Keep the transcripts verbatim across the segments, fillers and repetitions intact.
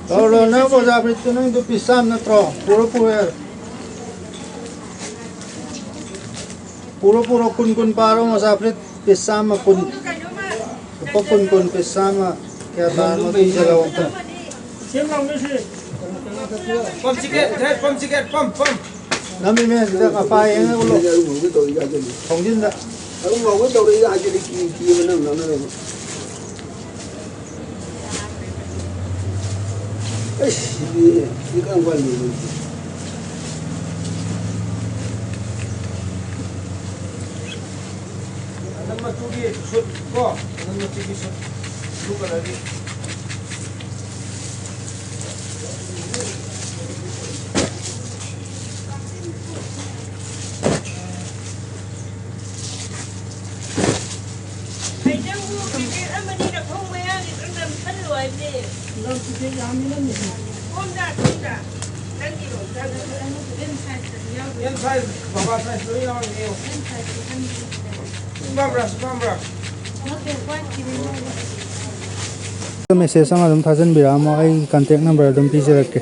ꯂꯧꯔꯣ, ꯅꯪ ꯃꯣꯖꯥ ꯐꯨꯔꯤꯠꯇꯨ ꯅꯪꯗꯨ ꯄꯤꯁ ꯆꯥꯝ ꯅꯠꯇ꯭ꯔꯣ? ꯄꯨꯔꯣ, ꯄꯨꯔꯣ꯫ ꯄꯨꯔꯣ, ꯄꯨꯔꯣ, ꯀꯨꯟ, ꯀꯨꯟ ꯄꯥꯔꯣ, ꯃꯣꯖꯥ ꯐꯨꯔꯤꯠ ꯄꯤꯁ ꯆꯥꯝꯃ, ꯀꯨꯟ꯫ ꯂꯨꯄꯥ ꯀꯨꯟ, ꯀꯨꯟ ꯄꯤꯁ ꯆꯥꯝꯃ꯫ ꯀꯌꯥ ꯇꯥꯔꯃꯣ ꯑꯗꯨ ꯌꯦꯡꯍꯜꯂꯛꯑꯣ ꯑꯝꯇ꯫ ꯄꯝ ꯆꯤꯀꯦꯠ, ꯗ꯭ꯔꯦꯁ ꯄꯝ ꯆꯤꯀꯦꯠ, ꯄꯝ, ꯄꯝ꯫ ꯅꯝꯃꯤꯃꯦ ꯁꯤꯗ ꯃꯄꯥ ꯌꯦꯡꯉ ꯎꯠꯂꯣ꯫ ꯊꯣꯡꯖꯤꯟꯗ꯫ ꯑꯗꯨꯝ ꯉꯥꯎꯒꯦ ꯇꯧꯔꯛꯏ ꯍꯥꯏꯗꯤ ꯀꯤ-, ꯀꯤꯕ ꯅꯪ ꯉꯥꯡꯅꯔꯒ꯫ ꯑꯩꯁ, ꯁꯤꯗꯤ, ꯁꯤꯗꯤ ꯀꯔꯝ ꯀꯥꯟ ꯌꯦꯡꯗꯣꯏꯅꯣ? ꯑꯅꯝ ꯃꯆꯨꯒꯤ ꯁꯨꯠ ꯀꯣ, ꯑꯅꯝ ꯃꯆꯨꯒꯤ ꯁꯨꯠ, blue colourꯒꯤ꯫ ꯀꯩꯗꯧꯕ ꯄꯤꯀꯦꯠ ꯑꯃꯅꯤꯅ ꯈꯣꯡ ꯃꯌꯥꯒꯤꯗꯨ ꯅꯝꯁꯜꯂꯨ ꯍꯥꯏꯕꯅꯦ꯫ ꯂꯝ ꯄꯤꯀꯦꯠ ꯌꯥꯝꯃꯤ ꯅꯪꯒꯤꯁꯦ꯫ ꯈꯣꯡꯗ, ꯈꯣꯡꯗ꯫ ꯅꯪꯒꯤꯔꯣꯝꯗ꯫ ꯑꯦꯝ ꯁꯥꯏꯖꯇꯗꯤ ꯌꯥꯎꯗꯦ꯫ ꯑꯦꯝ ꯁꯥꯏꯖ, ꯕꯕꯥ ꯁꯥꯏꯖ ꯂꯣꯏ ꯌꯥꯎꯔꯤꯅꯦ꯫ ꯑꯦꯝ ꯁꯥꯏꯖꯇꯤ ꯈꯪꯗꯦ꯫ ꯁꯤ ꯄꯥꯝꯕ꯭ꯔꯥ? ꯁꯤ ꯄꯥꯝꯕ꯭ꯔꯥ? ꯅꯠꯇꯦ, ꯋꯥꯏꯠꯀꯤꯅꯦ ꯂꯧꯕ꯫ ꯃꯦꯁꯦꯖ ꯑꯃ ꯑꯗꯨꯝ ꯊꯥꯖꯤꯟꯕꯤꯔꯛꯑꯝꯃꯣ, ꯑꯩ ꯀꯟꯇꯦꯛ ꯅꯝꯕꯔ ꯑꯗꯨꯝ ꯄꯤꯖꯔꯛꯀꯦ꯫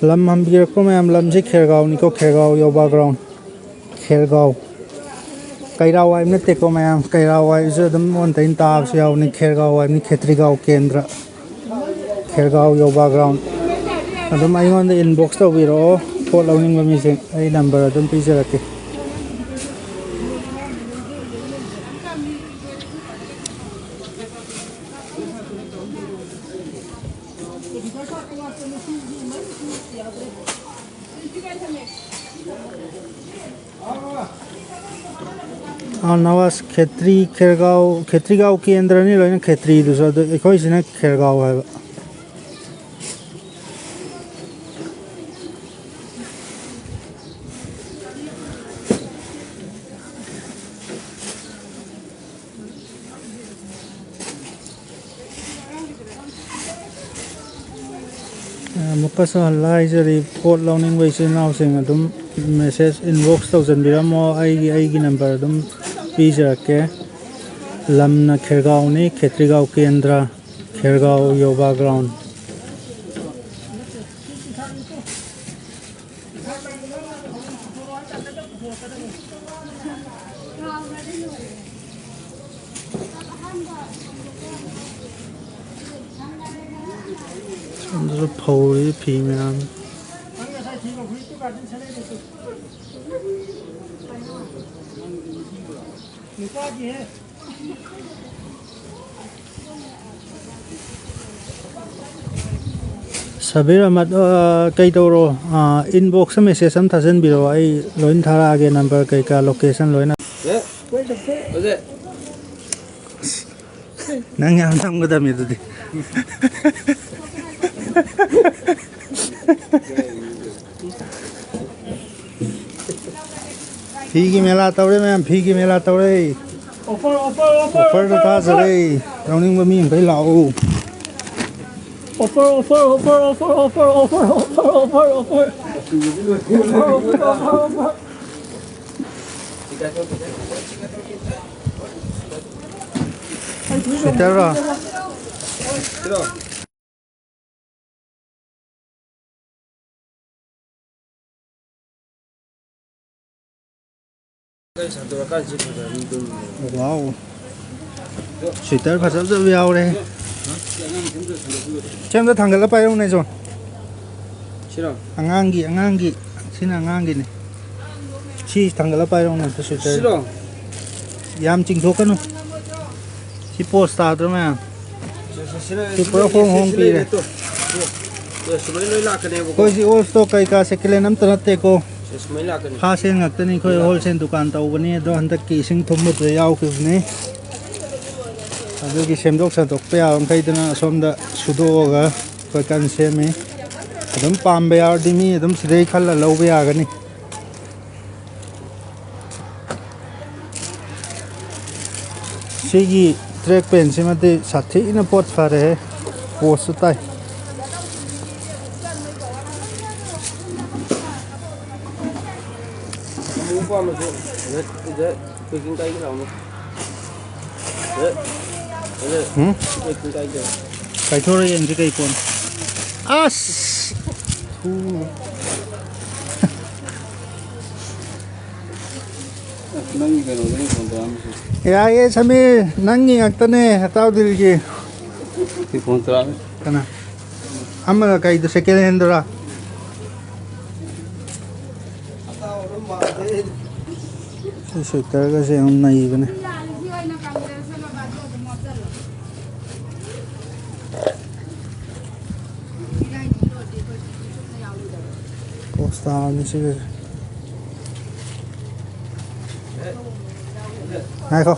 ꯂꯝ ꯍꯪꯕꯤꯔꯛꯄ ꯃꯌꯥꯝ, ꯂꯝꯁꯤ ꯈꯦꯔꯒꯥꯎꯅꯤꯀꯣ, ꯈꯦꯔꯒꯥꯎ ꯌꯣꯕꯥ ꯒ꯭ꯔꯥꯎꯟ, ꯈꯦꯔꯒꯥꯎ꯫ ꯀꯩꯔꯥꯎ ꯍꯥꯏꯕ ꯅꯠꯇꯦꯀꯣ ꯃꯌꯥꯝ, ꯀꯩꯔꯥꯎ ꯍꯥꯏꯕꯁꯨ ꯑꯗꯨꯝ ꯑꯣꯟꯅ ꯇꯩꯅ ꯇꯥꯕꯁꯨ ꯌꯥꯎꯕꯅꯤ꯫ ꯈꯦꯔꯒꯥꯎ ꯍꯥꯏꯕꯅꯤ, ꯈꯦꯇ꯭ꯔꯤꯒꯥꯎ ꯀꯦꯟꯗ꯭ꯔ, ꯈꯦꯔꯒꯥꯎ ꯌꯣꯒꯥ ꯒ꯭ꯔꯥꯎꯟ꯫ ꯑꯗꯨꯝ ꯑꯩꯉꯣꯟꯗ ꯏꯟꯕꯣꯛꯁ ꯇꯧꯕꯤꯔꯛꯑꯣ, ꯄꯣꯠ ꯂꯧꯅꯤꯡꯕ ꯃꯤꯁꯤꯡ, ꯑꯩ ꯅꯝꯕꯔ ꯑꯗꯨꯝ ꯄꯤꯖꯔꯛꯀꯦ꯫ ꯑꯥ, ꯅꯋꯥꯖ ꯈꯦꯇ꯭ꯔꯤ, ꯈꯦꯔꯒꯥꯎ, ꯈꯦꯇ꯭ꯔꯤꯒꯥꯎ ꯀꯦꯟꯗ꯭ꯔꯅꯤ ꯂꯣꯏꯅ ꯈꯦꯇ꯭ꯔꯤꯗꯨꯁꯨ, ꯑꯗꯨ ꯑꯩꯈꯣꯏꯁꯤꯅ ꯈꯦꯔꯒꯥꯎ ꯍꯥꯏꯕ꯫ ꯑꯃꯨꯛꯀꯁꯨ ꯍꯜꯂ ꯍꯥꯏꯖꯔꯤ, ꯄꯣꯠ ꯂꯧꯅꯤꯡꯕ ꯏꯆꯤꯜ ꯏꯅꯥꯎꯁꯤꯡ ꯑꯗꯨꯝ ꯃꯦꯁꯦꯖ ꯏꯟꯕꯣꯛꯁ ꯇꯧꯁꯤꯟꯕꯤꯔꯝꯃꯣ, ꯑꯩꯒꯤ, ꯑꯩꯒꯤ ꯅꯝꯕꯔ ꯑꯗꯨꯝ ꯄꯤꯖꯔꯛꯀꯦ꯫ ꯂꯝꯅ ꯈꯦꯔꯒꯥꯎꯅꯤ, ꯈꯦꯇ꯭ꯔꯤꯒꯥꯎ ꯀꯦꯟꯗ꯭ꯔ꯫ ꯁꯦꯔꯒꯥꯎ ꯌꯣꯒꯥ ꯒ꯭ꯔꯥꯎꯟ꯫ ꯁꯣꯝꯗꯁꯨ ꯐꯧꯔꯤ ꯐꯤ ꯃꯌꯥꯝ꯫ ꯁꯕꯤꯔ ꯑꯍꯃꯗ, ꯑ, ꯀꯩ ꯇꯧꯔꯣ? ꯑ, inbox ꯇ message ꯑꯃ ꯊꯥꯖꯤꯟꯕꯤꯔꯣ, ꯑꯩ ꯂꯣꯏꯅ ꯊꯥꯔꯛꯑꯒꯦ, number ꯀꯩꯀꯥ, location ꯂꯣꯏꯅ꯫ ꯅꯪ ꯌꯥꯝ ꯅꯝꯒꯗꯕꯅꯤ ꯑꯗꯨꯗꯤ꯫ ꯐꯤꯒꯤ ꯃꯦꯂꯥ ꯇꯧꯔꯦ ꯃꯌꯥꯝ, ꯐꯤꯒꯤ ꯃꯦꯂꯥ ꯇꯧꯔꯦ꯫ Offer, offer, offer, offer ꯗ offer, offer꯫ ꯊꯥꯖꯔꯦ꯫ ꯂꯧꯅꯤꯡꯕ ꯃꯤ ꯃꯈꯩ ꯂꯥꯛꯑꯣ꯫ Offer, offer, offer, offer, offer, offer, offer, offer, offer, offer꯫ Sweater ꯔꯣ? Wow. Sweater ꯐꯖ ꯐꯖꯕ ꯌꯥꯎꯔꯦ꯫ ꯁꯤ ꯑꯝꯇ ꯊꯥꯡꯒꯠꯂ ꯄꯥꯏꯔꯛꯎꯅꯦ, ꯖꯣꯟ꯫ ꯁꯤꯔꯣ? ꯑꯉꯥꯡꯒꯤ, ꯑꯉꯥꯡꯒꯤ꯫ ꯁꯤꯅ ꯑꯉꯥꯡꯒꯤꯅꯦ꯫ ꯁꯤ ꯊꯥꯡꯒꯠꯂ ꯄꯥꯏꯔꯛꯎꯅꯦ ꯑꯝꯇ, sweater꯫ ꯁꯤꯔꯣ? ꯌꯥꯝ ꯆꯤꯡꯊꯣꯛꯀꯅꯨ꯫ ꯁꯤ ꯄꯣꯁ ꯇꯥꯗ꯭ꯔꯣ ꯃꯌꯥꯝ? ꯁꯤ, ꯁꯤ, ꯁꯤ ꯂꯩ, ꯁꯤ ꯄꯨꯔꯥ ꯁꯤ ꯍꯣꯡ ꯂꯩ, ꯍꯣꯡ ꯁꯤ ꯂꯩ, ꯄꯤꯔꯦ꯫ ꯁꯤ ꯂꯩ, ꯁꯤ ꯂꯣꯏ, ꯂꯣꯏ ꯂꯥꯛꯀꯅꯦꯕꯀꯣ꯫ ꯑꯩꯈꯣꯏ ꯁꯤ all stock ꯀꯩꯀꯥ second hand ꯑꯝꯇ ꯅꯠꯇꯦꯀꯣ꯫ ꯁꯤ ꯁꯨꯃꯥꯏꯅ ꯂꯥꯛꯀꯅꯤ꯫ First hand ꯉꯥꯛꯇꯅꯤ꯫ ꯑꯩꯈꯣꯏ ꯂꯣꯏ ꯂꯥꯛꯀꯅꯤ꯫ Wholesale ꯗꯨꯀꯥꯟ ꯇꯧꯕꯅꯤ, ꯑꯗꯣ ꯍꯟꯗꯛꯀꯤ ꯏꯁꯤꯡ ꯊꯨꯝꯕꯗꯨꯗ ꯌꯥꯎꯈꯤꯕꯅꯤ꯫ ꯑꯗꯨꯒꯤ ꯁꯦꯝꯗꯣꯛ ꯁꯥꯗꯣꯛꯄ ꯌꯥꯕ ꯃꯈꯩꯗꯨꯅ ꯑꯁꯣꯝꯗ ꯁꯨꯗꯣꯛꯑꯒ ꯑꯩꯈꯣꯏ ꯀꯟꯅ ꯁꯦꯝꯃꯤ꯫ ꯑꯗꯨꯝ ꯄꯥꯝꯕ ꯌꯥꯎꯔꯗꯤ ꯃꯤ ꯑꯗꯨꯝ ꯁꯤꯗꯩ ꯈꯜꯂ ꯂꯧꯕ ꯌꯥꯒꯅꯤ꯫ ꯁꯤꯒꯤ track pant ꯁꯤꯃꯗꯤ ꯁꯥꯊꯤꯅ ꯄꯣꯠ ꯐꯔꯦꯍꯦ, ꯄꯣꯁꯁꯨ ꯇꯥꯏ꯫ ꯑꯃꯨꯕ ꯄꯥꯝꯃꯁꯨ ꯁꯤꯗ, ꯁꯤꯗ ꯄꯦꯛꯀꯤꯡ ꯀꯥꯏꯒꯦ ꯂꯥꯛꯑꯣꯅꯦ꯫ ꯁꯤꯗ, ꯁꯤꯗ ꯎꯝ? ꯄꯦꯛꯀꯤꯡ ꯀꯥꯏꯒꯦ꯫ ꯀꯥꯏꯊꯣꯔꯛꯑꯦ ꯌꯦꯡꯁꯤ ꯀꯩ ꯄꯣꯠꯅꯣ꯫ ꯑꯁ! ꯊꯨ꯫ ꯅꯪꯒꯤ ꯀꯩꯅꯣꯗꯒꯤ ꯐꯣꯟ ꯇꯧꯔꯛꯑꯝꯃꯤꯁꯦ꯫ ꯌꯥꯏꯌꯦ ꯁꯃꯤꯔ, ꯅꯪꯒꯤ ꯉꯥꯛꯇꯅꯦ ꯑꯇꯥꯎꯗꯤꯜꯒꯤ꯫ ꯁꯤ ꯐꯣꯟ ꯇꯧꯔꯛꯑꯝꯃꯤ꯫ ꯀꯅꯥ? ꯑꯃꯒ ꯀꯩꯗꯣ, second handꯗꯨꯔꯥ? ꯁꯤ sweaterꯒꯁꯦ ꯌꯥꯝ ꯅꯩꯕꯅꯦ꯫ Post ꯇꯥꯕꯅꯤ ꯁꯤꯒꯁꯦ꯫ ꯉꯥꯏꯈꯣ꯫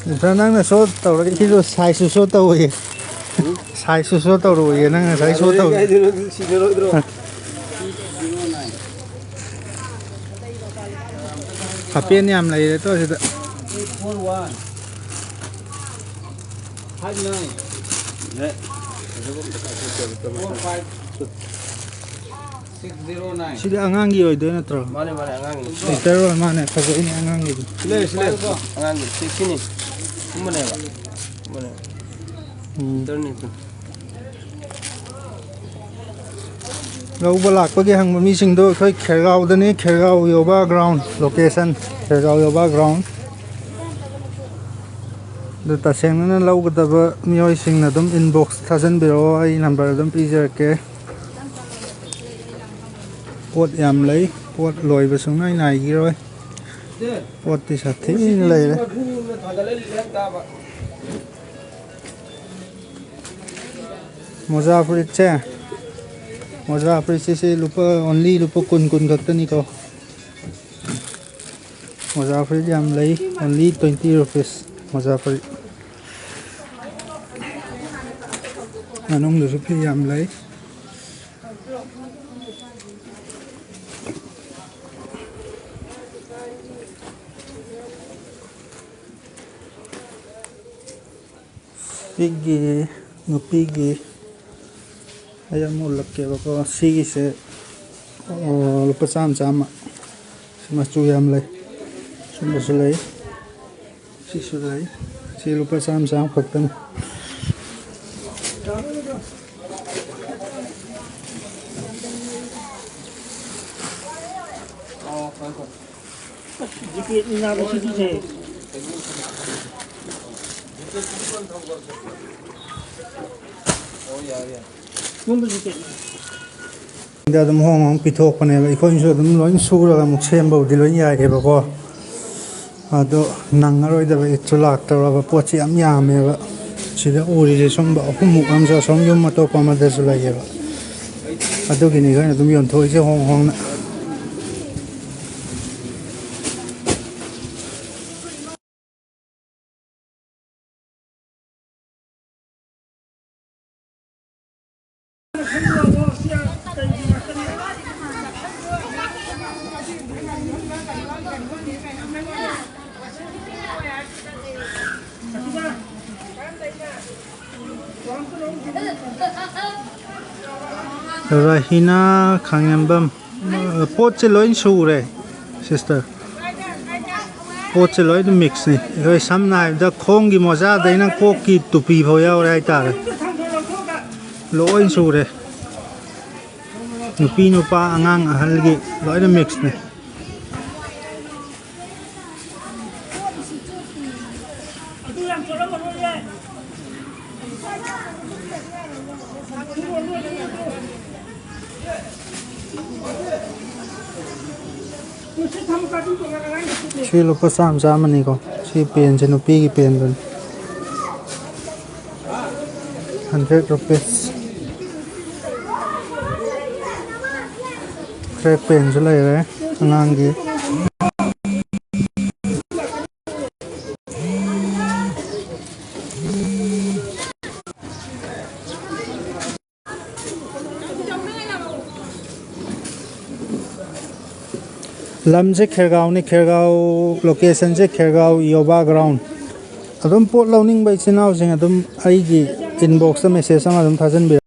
ꯅꯠꯇ꯭ꯔ ꯅꯪꯅ show ꯇꯧꯔꯒ ꯁꯤꯁꯨ sizeꯁꯨ show ꯇꯧꯋꯦ꯫ Sizeꯁꯨ show ꯇꯧꯔꯛꯑꯣꯌꯦ ꯅꯪ ꯉꯁꯥꯏ show ꯇꯧ꯫ ꯀꯥꯏꯗꯩꯅꯣ, ꯑꯗꯨ ꯁꯤꯟꯅꯔꯣꯏꯗ꯭ꯔꯣ? ꯍꯥꯄꯦꯟ ꯌꯥꯝ ꯂꯩꯔꯦ ꯇꯣ ꯁꯤꯗ꯫ Eight four one, five nine, four five, six zero nine꯫ ꯁꯤꯗꯤ ꯑꯉꯥꯡꯒꯤ ꯑꯣꯏꯗꯣꯏ ꯅꯠꯇ꯭ꯔꯣ? ꯃꯥꯅꯦ, ꯃꯥꯅꯦ, ꯑꯉꯥꯡꯒꯤ꯫ Sweater ꯑꯣꯏ ꯃꯥꯅꯦ, ꯐꯖꯩꯅꯦ ꯑꯉꯥꯡꯒꯤꯗꯤ꯫ ꯁꯤ ꯂꯩꯔꯦ, ꯁꯤ ꯂꯩꯔꯦ꯫ ꯑꯉꯥꯡꯒꯤ ꯁꯤ, ꯁꯤꯅꯤ꯫ ꯀꯨꯝꯕꯅꯦꯕ꯫ ꯀꯨꯝꯕꯅꯦꯕ꯫ ꯎꯝ꯫ Sweaterꯅꯤ ꯁꯤ꯫ ꯂꯧꯕ ꯂꯥꯛꯄꯒꯤ ꯍꯪꯕ ꯃꯤꯁꯤꯡꯗꯣ ꯑꯩꯈꯣꯏ ꯈꯦꯔꯒꯥꯎꯗꯅꯤ, ꯈꯦꯔꯒꯥꯎ yoga ground location, ꯈꯦꯔꯒꯥꯎ yoga ground꯫ ꯑꯗꯨ ꯇꯁꯦꯡꯅꯅ ꯂꯧꯒꯗꯕ ꯃꯤꯑꯣꯏꯁꯤꯡꯅ ꯑꯗꯨꯝ inbox ꯊꯥꯖꯤꯟꯕꯤꯔꯛꯑꯣ, ꯑꯩ number ꯑꯗꯨꯝ ꯄꯤꯖꯔꯛꯀꯦ꯫ ꯄꯣꯠ ꯌꯥꯝ ꯂꯩ, ꯄꯣꯠ ꯂꯣꯏꯕ ꯁꯨꯡꯅꯥꯏ ꯅꯥꯏꯈꯤꯔꯣꯏ꯫ ꯄꯣꯠꯇꯤ ꯁꯥꯊꯤꯅ ꯂꯩꯔꯦ꯫ ꯃꯣꯖꯥ ꯐꯨꯔꯤꯠꯁꯦ, ꯃꯣꯖꯥ ꯐꯨꯔꯤꯠꯁꯦ ꯁꯤ ꯂꯨꯄꯥ, only ꯂꯨꯄꯥ ꯀꯨꯟ, ꯀꯨꯟ ꯈꯛꯇꯅꯤꯀꯣ꯫ ꯃꯣꯖꯥ ꯐꯨꯔꯤꯠ ꯌꯥꯝ ꯂꯩ, only twenty rupees꯫ ꯃꯣꯖꯥ ꯐꯨꯔꯤꯠ ꯃꯅꯨꯡꯗꯁꯨ ꯐꯤ ꯌꯥꯝ ꯂꯩ꯫ ꯅꯨꯄꯤꯒꯤ, ꯅꯨꯄꯤꯒꯤ ꯑꯩ ꯑꯃ ꯎꯠꯂꯛꯀꯦꯕꯀꯣ꯫ ꯁꯤꯒꯤꯁꯦ, ꯑ, ꯂꯨꯄꯥ ꯆꯥꯝꯃ, ꯆꯥꯝꯃ꯫ ꯁꯤ ꯃꯆꯨ ꯌꯥꯝ ꯂꯩ꯫ ꯁꯨꯝꯕꯁꯨ ꯂꯩ꯫ ꯁꯤꯁꯨ ꯂꯩ꯫ ꯁꯤ ꯂꯨꯄꯥ ꯆꯥꯝꯃ, ꯆꯥꯝꯃ ꯈꯛꯇꯅꯤ꯫ ꯑꯗꯨꯝ ꯍꯣꯡ ꯍꯣꯡ ꯄꯤꯊꯣꯛꯄꯅꯦꯕ꯫ ꯑꯩꯈꯣꯏꯅꯁꯨ ꯑꯗꯨꯝ ꯂꯣꯏ ꯁꯨꯔꯒ ꯑꯃꯨꯛ ꯁꯦꯝꯕꯕꯨꯗꯤ ꯂꯣꯏ ꯌꯥꯏꯌꯦꯕꯀꯣ꯫ ꯑꯗꯣ ꯅꯪꯉꯔꯣꯏꯗꯕ ꯏꯠꯁꯨ ꯂꯥꯛꯇꯧꯔꯕ꯫ ꯄꯣꯠꯁꯤ ꯌꯥꯝ ꯌꯥꯝꯃꯦꯕ꯫ ꯁꯤꯗ ꯎꯔꯤꯁꯦ ꯁꯨꯝꯕ ꯑꯍꯨꯝꯃꯨꯛ ꯑꯃꯁꯨ ꯑꯁꯣꯝ ꯌꯨꯝ ꯑꯇꯣꯞꯄ ꯑꯃꯗꯁꯨ ꯂꯩꯌꯦꯕ꯫ ꯑꯗꯨꯒꯤꯅꯤ ꯑꯩꯈꯣꯏꯅ ꯑꯗꯨꯝ ꯌꯣꯟꯊꯣꯛꯏꯁꯦ ꯍꯣꯡ ꯍꯣꯡꯅ꯫ ꯔꯍꯤꯅꯥ ꯈꯥꯉꯦꯝꯕꯝ, ꯄꯣꯠꯁꯦ ꯂꯣꯏ ꯁꯨꯔꯦ sister꯫ ꯄꯣꯠꯁꯦ ꯂꯣꯏꯅ mixꯅꯤ꯫ ꯑꯩꯈꯣꯏ ꯁꯝꯅ ꯍꯥꯏꯔꯕꯗ ꯈꯣꯡꯒꯤ ꯃꯣꯖꯥꯗꯩꯅ ꯀꯣꯛꯀꯤ ꯇꯨꯄꯤ ꯐꯥꯎ ꯌꯥꯎꯔꯦ ꯍꯥꯏꯇꯥꯔꯦ꯫ ꯂꯣꯏ ꯁꯨꯔꯦ꯫ ꯅꯨꯄꯤ ꯅꯨꯄꯥ ꯑꯉꯥꯡ ꯑꯍꯜꯒꯤ ꯂꯣꯏꯅ mixꯅꯤ꯫ ꯁꯤ ꯂꯨꯄꯥ ꯆꯥꯝꯃ ꯆꯥꯝꯃꯅꯤꯀꯣ꯫ ꯁꯤ ꯄꯦꯟꯁꯦ ꯅꯨꯄꯤꯒꯤ ꯄꯦꯟꯗꯨꯅꯤ꯫ Hundred rupees꯫ Crack pen ꯁꯨ ꯂꯩꯔꯦ ꯑꯉꯥꯡꯒꯤ꯫ ꯂꯝꯁꯦ ꯈꯦꯔꯒꯥꯎꯅꯤ, ꯈꯦꯔꯒꯥꯎ location ꯁꯦ ꯈꯦꯔꯒꯥꯎ ꯌꯣꯒꯥ ground꯫ ꯑꯗꯨꯝ ꯄꯣꯠ ꯂꯧꯅꯤꯡꯕ ꯏꯆꯤꯟ ꯏꯅꯥꯎꯁꯤꯡ ꯑꯗꯨꯝ ꯑꯩꯒꯤ inbox ꯇ message ꯑꯃ ꯑꯗꯨꯝ ꯊꯥꯖꯤꯟꯕꯤꯔꯛꯎ꯫